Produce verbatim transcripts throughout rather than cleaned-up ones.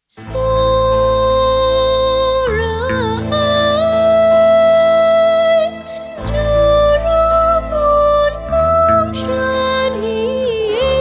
Tsawra ai, Jura mun mung sha ni e.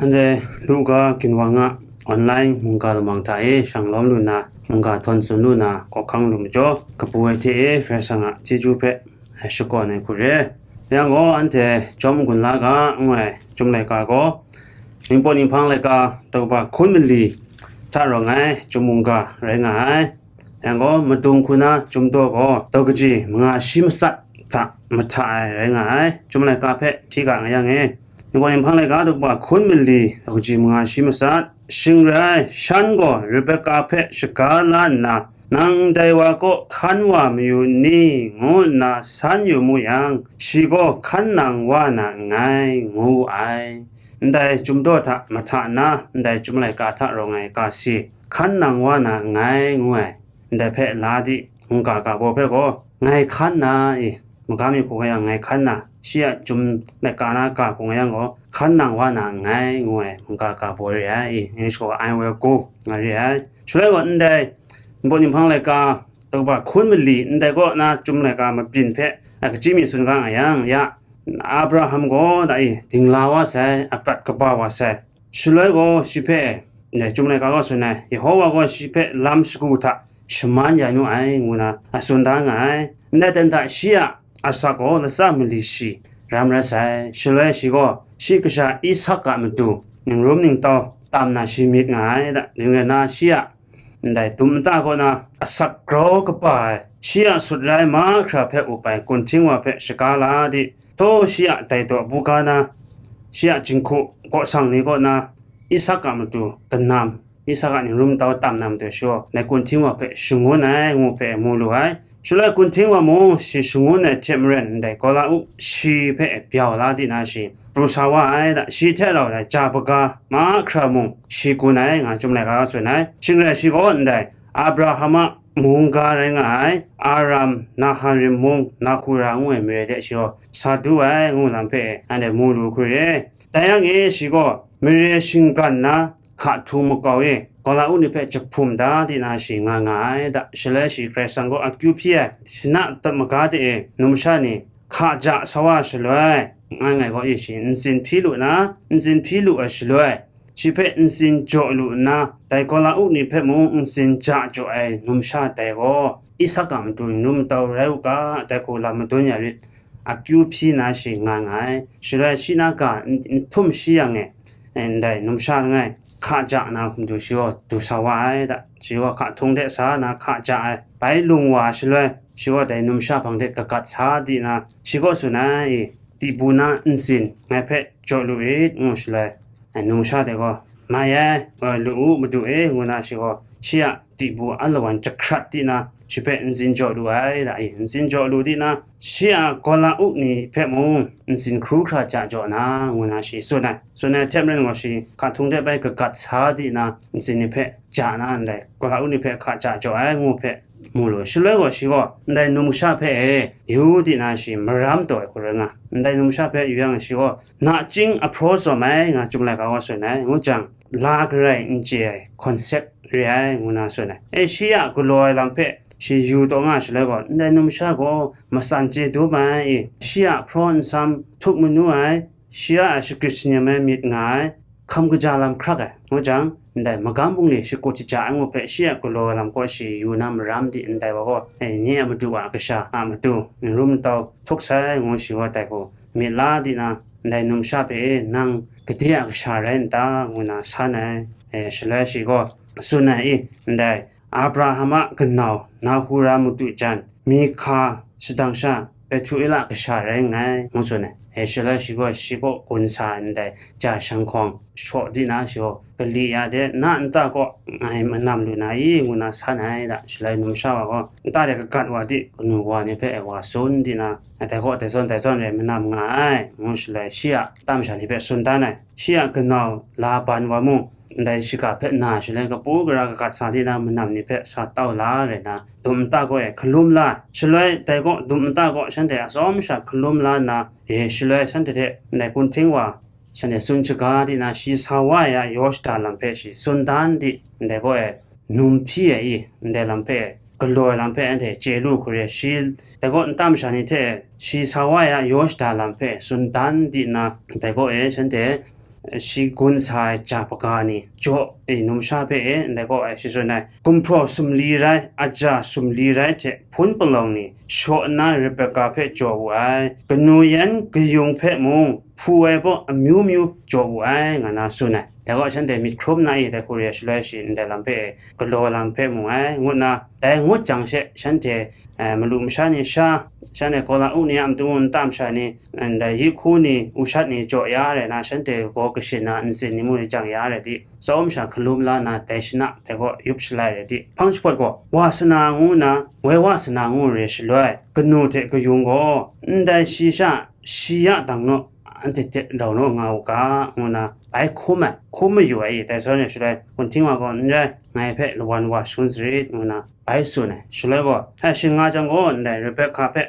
Anhte Luka ginwang a online mungga lamang hta e shanglawm lu nna, mungga htawn tsun lu nna, kawhkang lu majaw, kabu ai hte e Karai Kasang a chyeju hpe shakawn ai hku re. Yang gaw, anhte Chyawm N-gun La Ga ngu ai chyum laika gaw, Ningpawt Ninghpang laika daw kaba hkun mali hta rawng ai chyum mungga rai nga ai. Yang gaw, madung hku na chyum daw gaw daw kaji manga shi matsat hta mahta ai rai nga ai. Chyum laika hpe hti ga nga yang e, Ningpawt Ninghpang laika daw kaba hkun mali daw kaji manga shi matsat. Shing rai, shan gaw Rebeka hpe shaga la nna, "Nang ndai wa kaw hkan wa mayu ni?" ngu nna san yu mu yang, shi gaw, "Hkan nang wa na nngai," ngu wu ai. Ndai chyum daw hta mahta nna, ndai chyum laika hta rawng ai ga si, "Hkan nang wa na nngai," ngu ai. Ndai hpe la di, mungga ga baw hpe gaw, "Ngai hkan na i, magam mi hku nga yang ngai hkan na, shi a chyum laika na ga hku nga yang gaw, hkan nang wa na nngai," ngu ai mungga ga baw re ai i, English gaw "I will go," nga re ai. Shaloi gaw ndai Ningpawt Ninghpang laika daw kaba hkun mali ndai kaw na chyum laika mabyin hpe a kachyi mi tsun ga nga yang, ya, Abraham gaw da i dingla wa sai, aprat kaba wa sai. Shaloi gaw shi hpe, ndai chyum laika gaw tsun ai, Yehowa gaw shi hpe lam shagu hta shaman ya nu ai, ngu na a tsun da nga ai. Ndai ten hta shi a asak gaw latsa mali shi ram rai sai. Shaloi shi gaw shi kasha Isak a matu ningrum ningtau tam na shi myit nga ai, da, ding rai nna shi a ndai dum nta kaw na asak grau kaba ai, shi a sut rai mahkra hpe up ai kunhting wa hpe shaga la di, htaw shi a dai daw buga na, shi a jinghku kawsang ni kaw na, Isak a matu kanam, Isak a ningrum tau tam na matu shi gaw, dai kunhting wa hpe shangun ai, ngu hpe mu lu ai. Shaloi kunhting wa mung shi shangun ai hte maren, ndai Kawla-u shi hpe bya wa la di na shi pru sa wa ai, da, shi hte rau ai ja baga mahkra mung shi gun ai, nga chyum laika tsun ai. Shing rai shi gaw ndai Abraham a mungga rai nga ai Aram Naharim mung Nahura ngu ai mare de shi gaw sa du ai, ngu lam hpe anhte mu lu hku re. Dai yang e shi gaw mare shinggan na hka htung makau e Kawla-u ni hpe jahpum da di na shi nga nga ai, da, shaloi shi Karai Kasang gaw akyu hpyi ai shana dap maga de e numsha ni hka ja sa wa shaloi, ngai ngai gaw e shi ntsin hpyi lu na, ntsin hpyi lu ai shaloi, shi hpe ntsin jaw lu nna, dai Kawla-u ni hpe mung ntsin ja jaw ai numsha dai gaw, Isak a matu ningrum tau rai u ga, dai hku lam madun ya rit, akyu hpyi na shi nga nga ai. Shaloi shi na ga n-, n htum shi yang e, ndai numsha langai hka ja na hkum du shi gaw du sa wa ai, da, shi gaw hka htung de sa na hka ja ai. Bai lung wa shaloi, shi gaw dai numsha hpang de kagat sa di na, shi gaw tsun ai, "Tibu na ntsin ngai hpe jaw lu it," ngu shaloi, ai, numsha de gaw, "Mai ai, lu u, Madu e," ngu na shi gaw, shi a tibu alawan jahkrat di na, shi hpe ntsin jaw lu ai, da i, ntsin jaw lu di na, shi a Kawla-u ni hpe mung ntsin hkru hkra ja jaw na, ngu na shi tsun ai. Tsun ai hte maren gaw shi hka htung de bai kagat sa di na, ntsin ni hpe ja na ndai, Kawla-u ni hpe hka ja jaw ai, ngu hpe mu lu. Shaloi gaw shi gaw ndai numsha hpe e yu di na shi maram taw ai hku rai nga. Ndai numsha hpe yu yang shi gaw, nachying ahpraw tsawm ai, nga chyum laika gaw tsun ai, ngu jang, la garai n chye ai concept re ai, ngu na tsun ai. E, shi a galaw ai lam hpe shi yu taw nga shaloi gaw, ndai numsha gaw matsan chye dum ai, e, shi a hpraw nsam htuk manu ai, shi a shagrit shanyam ai myit nga ai, hkam kaja lam hkrak ai, ngu jang, ndai magam bungli shakut shaja ai ngu hpe shi a galaw ai lam kaw shi yu na maram di ndai wa gaw, e, nye a Madu a kasha a matu ningrum tau htuk sai, ngu shi gaw dai hku myit la di na, ndai numsha hpe, "E, nang gade a kasha rai n ta?" ngu na san ai. E, shaloi shi gaw tsun ai, "I, ndai Abraham a kanau Nahura madu jan, Mihka shadang sha Betuela kasha rai nngai," ngu tsun ai. E, shaloi shi gaw shi kaw gun sa ai ndai ja shanghkawng shaw di na shi gaw, gali ya de, na nta kaw ngai manam lu na i, ngu na san ai da. Shaloi numsha wa gaw, nta de kagat wa di, kanu wa ni hpe wa sun di na, dai gaw dai zawn dai zawn rai manam nga ai, ngu shaloi shi a nta masha ni hpe tsun dan ai. Shi a kanau Laban wa mung, ndai shiga hpe na shaloi, kapu gara kagat sa di na manam ni hpe sa tau la rai na, dum nta gaw e hkalum la. Shaloi dai gaw dum nta gaw shanhte atsawm sha hkalum la nna, e, shaloi shanhte hte ndai kunhting wa shanhte tsun shaga di na, shi sa wa ai a yaw shada lam hpe shi tsun dan di, ndai gaw e num hpyi ai i, ndai lam hpe galaw ai lam hpe anhte chye lu hkru re, shi dai gaw nta masha ni hte shi sa wa ai a yaw shada lam hpe tsun dan di nna, dai gaw e shanhte shi gun sa ai ja hpaga ni jaw e numsha hpe e ndai gaw e shi tsun ai, gumhpraw sumli rai, aja sumli rai hte hpun palawng ni shaw nna Rebeka hpe jaw wu ai, kanu yan kayung hpe mung hpu ai baw amyu myu jaw wu ai, nga na tsun ai. Dai gaw shanhte myit hkrum na i, dai hku re ai shaloi shi ndai lam hpe e galaw lam hpe mu ai, ngu nna, dai ngut jang she shanhte, eh, malu masha ni sha, shanhte Kawla-u ni a matu nta masha ni, ndai yi hku ni, ushat ni jaw ya rai na, shanhte gaw kashin na ntsin ni mu ni jang ya rai di, tsawm sha hkalum la na, dai shana dai gaw yup shalai rai di, hpang shapawt gaw, wa sana ngu na, woi wa sana ngu re shaloi, kanu hte kayung gaw, ndai shi sha, shi ya dang naw, anhte hte rau naw nga u ga, ngu na bai hkum ai, hkum mayu ai i, dai zawn e shaloi, kunhting wa gaw, "N rai, ngai hpe lawan wa shangun sarit," ngu na bai tsun ai. Shaloi gaw, htai shin nga jang gaw, ndai Rebeka hpe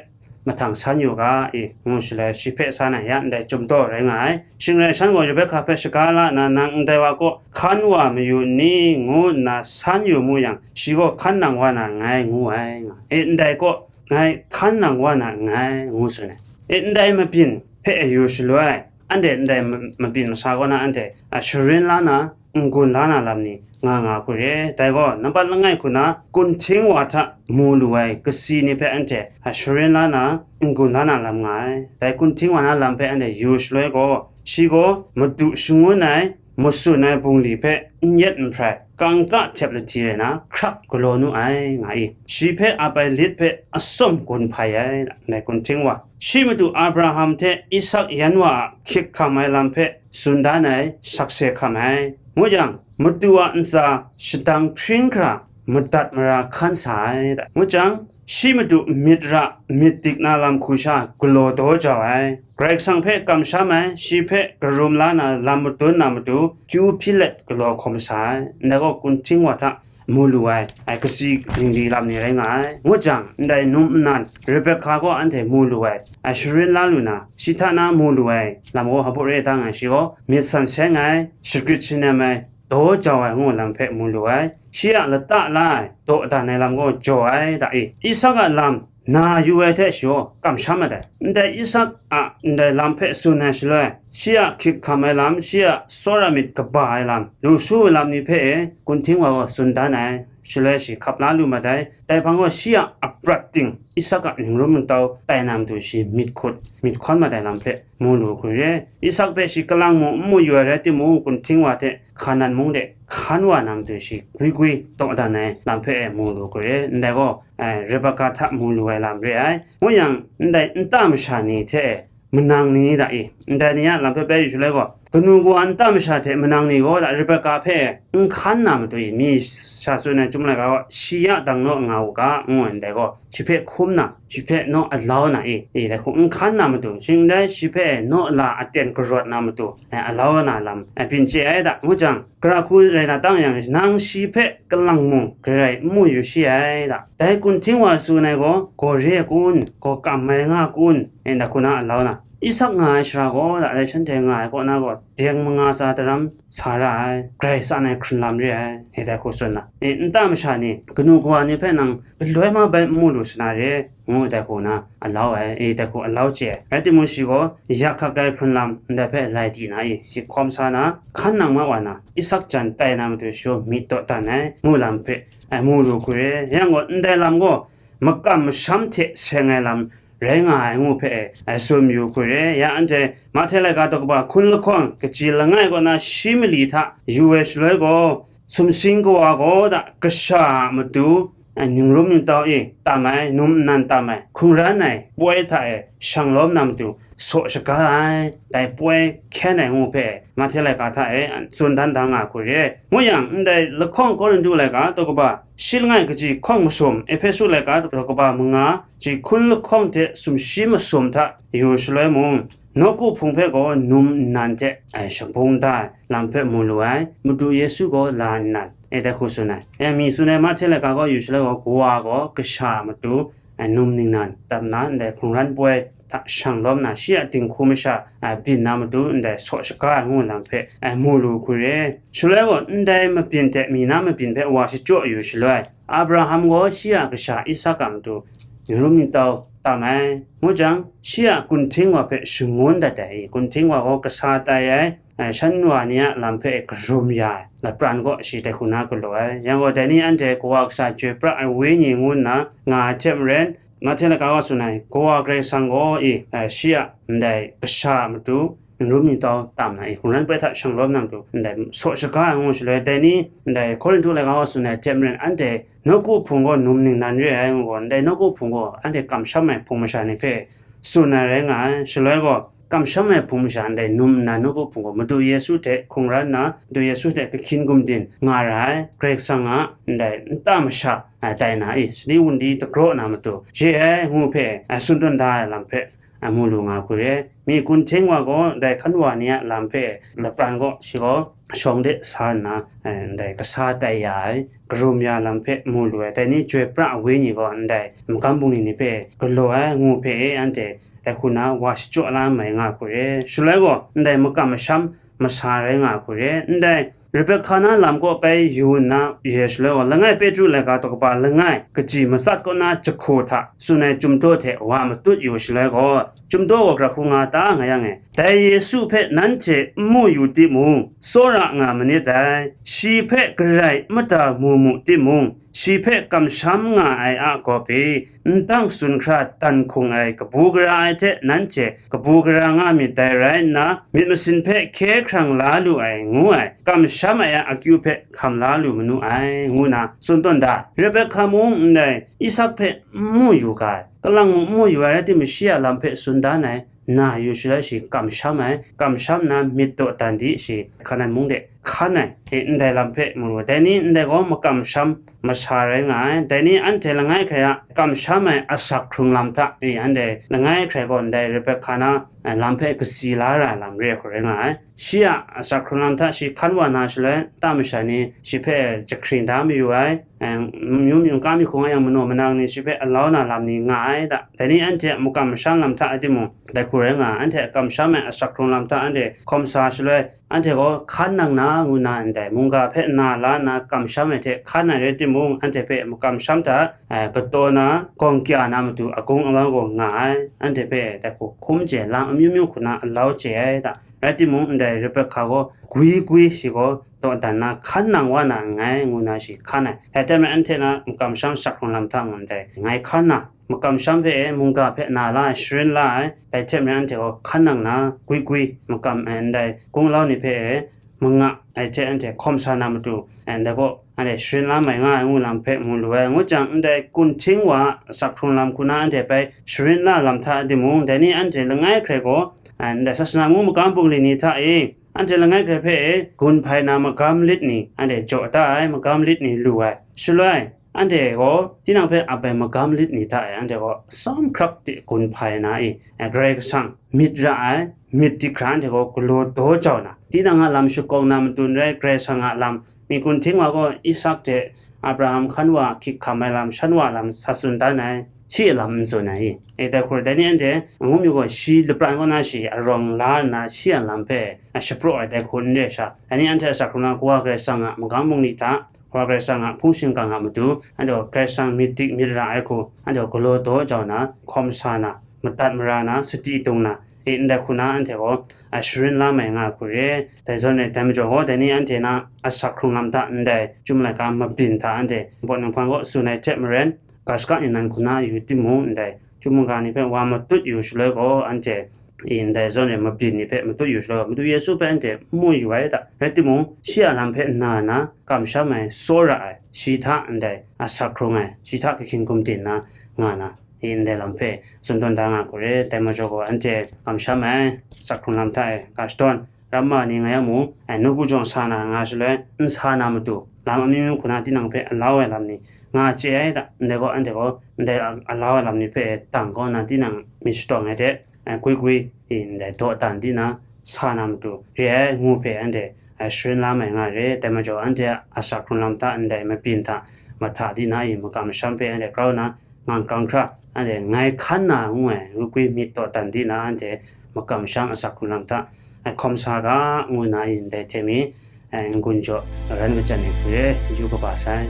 mahtang san yu ga i, ngu shaloi, shi hpe san ai ya ndai chyum daw rai nga ai. Shing rai shan gaw, Rebeka hpe shaga la nna, "Nang ndai wa kaw hkan wa mayu n ni?" ngu nna san yu mu yang, shi gaw, "Hkan nang wa na nngai," ngu ai nga. E, ndai kaw, "Ngai hkan nang wa na nngai," ngu tsun ai. E, ndai mabyin hpe yu shaloi, anhte ndai ma-, mabyin masa kaw na anhte, a, sharin la na, n-gun la na lam ni nga nga hku re. Dai gaw, nampat langai hku na kunhting wa hta mu lu ai kasi ni hpe anhte, a, sharin la na, n-gun la na lam nga ai. Dai kunhting wa na lam hpe anhte yu shaloi gaw, shi gaw madu shangun ai, matsun ai bungli hpe n yet n hprai, kangka htep lahti rai na, hkrap galaw nu ai, nga i. Shi hpe ap ai lit hpe atsawm gun hpai ai, ndai kunhting wa. Shi madu Abraham hte Isak yan wa a hkik hkam ai lam hpe tsun dan ai sakse hkam ai. Ngu yang, madu a ntsa shadang hpring hkra madat mara hkan sa ai, ngu jang, shi madu myit ra myit dik na lam hku sha galaw daw jau ai. Karai Kasang hpe kamsham ai, shi hpe karum la na lam madun na matu, kyu hpyi let galaw hkawm sa ai. Ndai gaw kunhting wa hta mu lu ai, ai kasi dingli lam ni rai nga ai. Ngut jang, ndai num nnan Rebeka gaw anhte mu lu ai, ai sharin la lu na, shi hta na mu lu ai lam gaw hpaw re da nga ai, shi gaw myit san seng ai, shagrit shanem ai, daw jau ai ngu lam hpe mu lu ai. Shi a lata la ai, dawdan ai lam gaw jaw ai da i. Isak a lam na yu ai hte shi gaw kamsham mat ai. Ndai Isak a ndai lam hpe tsun ai shaloi, shi a hkik hkam ai lam, shi a tsawra myit kaba ai lam, lu su ai lam ni hpe e, kunhting wa gaw tsun dan ai. Shaloi shi hkap la lu mat ai. Dai hpang gaw shi a aprat ting, Isak a ningrum ningtau tai na matu shi myit hkut, myit hkawn mat ai lam hpe mu lu hku re. Isak hpe shi kalang mung n mu yu ai rai timung, kunhting wa hte Hkanan mung de hkan wa na matu shi gwi gwi dawdan ai lam hpe e mu lu hku re. Ndai gaw, ai, Rebeka hta mu lu ai lam re ai. Ngu yang, ndai nta masha ni hte e manang ni da i, ndai ni a lam hpe bai yu shaloi gaw, kanu kawa nta masha hte manang ni gaw da Rebeka hpe n hkan na matu i, mi sha tsun ai Chyum laika gaw, shi ya dang naw nga u ga, ngu ai ndai gaw, shi hpe hkum na, shi hpe naw alau na i, i dai hku n hkan na matu, shing dai shi hpe naw la aten karawt na matu, e, alau na lam, e, byin chye ai da, ngu jang, Gara hku rai na tang yang, nang shi hpe kalang mung garai n mu yu shi ai da. Dai kunhting wa tsun ai gaw, gaw re kun, gaw kam mai nga kun, e, da hku na alau na. Isak nga ai shara gaw, da, dai shanhte nga ai kaw na gaw, deng manga tsa daram sa ra ai, Karai Kasang ai hkrun lam re ai, e, dai hku tsun na. E, nta masha ni, kanu kawa ni hpe nang galoi ma bai n mu lu sa na re, ngu dai hku na alau ai, e, dai hku alau chye ai. Rai timung, shi gaw yak hkak ai hkrun lam ndai hpe lai di na i, shi hkawm sa na, hkan nang ma wa na, Isak jan tai na matu shi gaw myit dawdan ai, ngu lam hpe, ai, mu lu hku re. Yang gaw, ndai lam gaw makam masham hte seng ai lam rai nga ai, ngu hpe, ai, tsun yu hku re. Ya anhte Mahte laika daw kaba hkun lahkawng kaji langai kaw na shi mali hta yu ai shaloi gaw, sumsing kawa gaw da kasha a matu ningrum ningtau e tam ai, num nnan tam ai, hkungran ai poi hta e shang lawm na matu saw shaga ai, dai poi hkyen ai ngu hpe, Mahte laika hta e tsun dan da nga hku re. Ngu yang, ndai lahkawng Korinhtu laika daw kaba shi langai kaji hkawng masum, Ehpesu laika daw kaba manga ji hkun lahkawng hte sumshi masum hta yu shaloi mung, nawku hpung hpe gaw num nnan hte, ai, shabung da ai lam hpe mu lu ai, Madu Yesu gaw la nnan, e, dai hku tsun ai. E, mi tsun ai Mahte laika gaw yu shaloi gaw, kawa gaw kasha a matu, ai, num ningnan tam na, ndai hkungran poi hta shang lawm na, shi a dinghku masha, ai, byin na matu, ndai saw shaga ai ngu lam hpe, ai, mu lu hku re. Shaloi gaw, ndai mabyin hte mi na mabyin hpe wa shachyaw yu shaloi, Abraham gaw shi a kasha Isak a matu ningrum ningtau tam ai. Ngu jang, shi a kunhting wa hpe shangun dat ai, kunhting wa gaw kasa tai ai, ai, shan wa ni a lam hpe karum ya ai lapran gaw shi dai hku na galaw ai. Yang gaw, dai ni anhte kawa kasha chyoi pra ai wenyi ngu nna nga ai hte maren, Mahte laika gaw tsun ai, Kawa Karai Kasang gaw e, ai, shi a ndai kasha a matu ningrum ningtau tam na e, hkungran poi hta shang lawm na matu ndai saw shaga ai ngu shaloi, dai ni ndai Korinhtu laika gaw tsun ai hte maren, anhte nawku hpung gaw num ningnan re ai ngu gaw, ndai nawku hpung gaw anhte kamsham ai hpung masha ni hpe tsun ai rai nga ai. Shaloi gaw, kamsham ai hpung masha ndai num nnan nawku hpung gaw Madu Yesu hte hkungran nna, Madu Yesu hte kahkyin gumdin nga ra ai Karai Kasang a ndai nta masha, a, tai na e, sadi wundi dagraw na matu re ai ngu hpe, a, tsun tawn da ai lam hpe, a, mu lu nga hku re. Mi kunhting wa gaw dai hkan wa ni a lam hpe lapran gaw shi gaw shawng de sa nna, a, ndai kasa tai ya ai, karum ya lam hpe mu lu ai, dai ni chyoi pra ai wenyi gaw ndai magam bungli ni hpe galaw ai ngu hpe e, anhte dai hku na wa shachyaw la mai nga hku re. Shaloi gaw ndai makam masham masa rai nga hku re. Ndai Rebekah na lam kaw bai yu nna ye shaloi gaw, langai Petru laika daw kaba langai kaji matsat kaw na jahku hta tsun ai chyum daw hte wa matut yu shaloi gaw, chyum daw gaw gara hku nga ta nga yang e, dai Yesu hpe nanhte n mu yu timung, tsawra nga manit dai. Shi hpe garai mada mu mu timung, shi hpe kamsham nga ai a gawp e, ndang tsun hkra dan hkung ai kabu gara ai hte nanhte kabu gara nga myit dai rai nna, myit masin hpe hkye hkrang la lu ai, ngu ai, kamsham ai a akyu hpe hkam la lu manu ai, ngu na tsun tawn da. Rebekah mung ndai Isak hpe n mu yu ga ai, kalang mung n mu yu ai, rai timung, shi a lam hpe tsun dan ai, na yu shaloi shi kamsham ai, kamsham na myit dawdan di shi Hkanan mung de hkan ai, e, ndai lam hpe mu ru. Dai ni ndai gaw makamsham masa rai nga ai. Dai ni anhte langai hkrai a kamsham ai asak hkrung lam hta, e, anhte langai hkrai gaw ndai Rebekah na, e, lam hpe kasi la ra ai lam re ai hku rai nga ai. Shi a asak hkrung lam hta shi hkan wa na shaloi, nta masha ni shi hpe jahkring da mayu ai, e, myu myu n ka mi hku nga yang manaw manang ni shi hpe alau na lam ni nga ai da. Dai ni anhte a makam masham lam hta rai timung, dai hku rai nga ai. Anhte a kamsham ai asak hkrung lam hta anhte hkawm sa shaloi, anhte gaw hkan nang na ngu na ndai mungga hpe na la nna kamsham ai hte hkan ai rai timung, anhte hpe makamsham hta, e, kataw na, gawng kya na matu agung alau gaw nga ai. Anhte hpe dai hku hkum chye lam amyu myu hku na alau chye ai da. Rai timung, ndai Rebekah gaw gwi gwi shi gaw dawdan na hkan nang wa na nngai, ngu na shi hkan ai. Dai hte maren anhte na makamsham asak hkrung lam hta mung ndai ngai hkan na, makamsham hpe e mungga hpe na la ai, sharin la ai, dai hte maren anhte gaw hkan nang na, gwi gwi makam, e, ndai gunglau ni hpe e manga ai hte anhte hkawm sa na matu, e, ndai gaw anhte sharin la mai nga ai ngu lam hpe mu lu ai. Ngu jang, ndai kunhting wa asak hkrung lam hku na anhte bai sharin la lam hta timung, dai ni anhte langai hkrai gaw, e, ndai sasana mung magam bungli ni hta e, anhte langai hkrai hpe e gun hpai na magam lit ni anhte jaw da ai, magam lit ni lu ai. Shaloi, anhte gaw tinang hpe ap ai magam lit ni hta e, anhte gaw tsawm hkrak de gun hpai na i, e, Karai Kasang myit ra ai, myit dik hkra anhte gaw galaw daw jau na, tinang a lam shakawng na matu n rai, Karai Kasang a lam, mi kunhting wa gaw Isak hte Abraham hkan wa hkyik hkam ai lam, shan wa lam sa tsun dan ai, shi a lam n tsun ai i. E, dai hku rai, dai ni anhte ngu mi gaw shi lapran kaw na shi arawng la nna, shi a lam hpe a shapraw ai dai hku n re sha, dai ni anhte a asak hkrung na Kawa Karai Kasang a magam bungli hta, Kawa Karai Kasang a hpung shingkang a matu, anhte gaw Karai Kasang myit dik myit ra ai hku, anhte gaw galaw daw jau na, hkawm sa na, madat mara na, sadi dung na, e, ndai hku na anhte gaw, a, sharin la mai nga hku re. Dai zawn e, dai majaw gaw, dai ni anhte na asak hkrung lam hta ndai Chyum laika mabyin hta anhte npawt ninghpang kaw tsun ai hte maren, ga shaka ni nan hku na yu timung, ndai Chyum mungga ni hpe wa matut yu shaloi gaw, anhte ndai zawn e mabyin ni hpe matut yu shaloi gaw, Madu Yesu hpe anhte n mu yu ai ta. Rai timung, shi a lam hpe na na, kamsham ai, tsawra ai, shi hta ndai asak hkrung ai, shi hta kahkying gumdin na nga na, ndai lam hpe tsun tawn da nga hku re. Dai majaw gaw, anhte kamsham ai asak hkrung lam hta e ga shadawn, ramma ni nga yang mung, ai, nawku jawng sa na nga shaloi, n sa na matu, lam amyu myu hku na tinang hpe alau ai lam ni nga chye ai ta. Ndai gaw, anhte gaw ndai alau ai lam ni hpe tang kaw na tinang myit shatawng ai hte, ai, gwi gwi, i, ndai dawdan di na sa na matu re ai ngu hpe anhte, ai, sharin la mai nga re. Dai majaw, anhte a asak hkrung lam hta ndai mabyin hta mahta di na, i, makam masham hpe anhte grau na, ngang grang hkra, anhte ngai hkan na ngu ai, gwi gwi myit dawdan di na, anhte makam masham asak hkrung lam hta, ai, hkawm sa ga, ngu na, i, ndai hte mi, ai, n-gun jaw, ran kachyan ai hku re, chyeju kaba sai.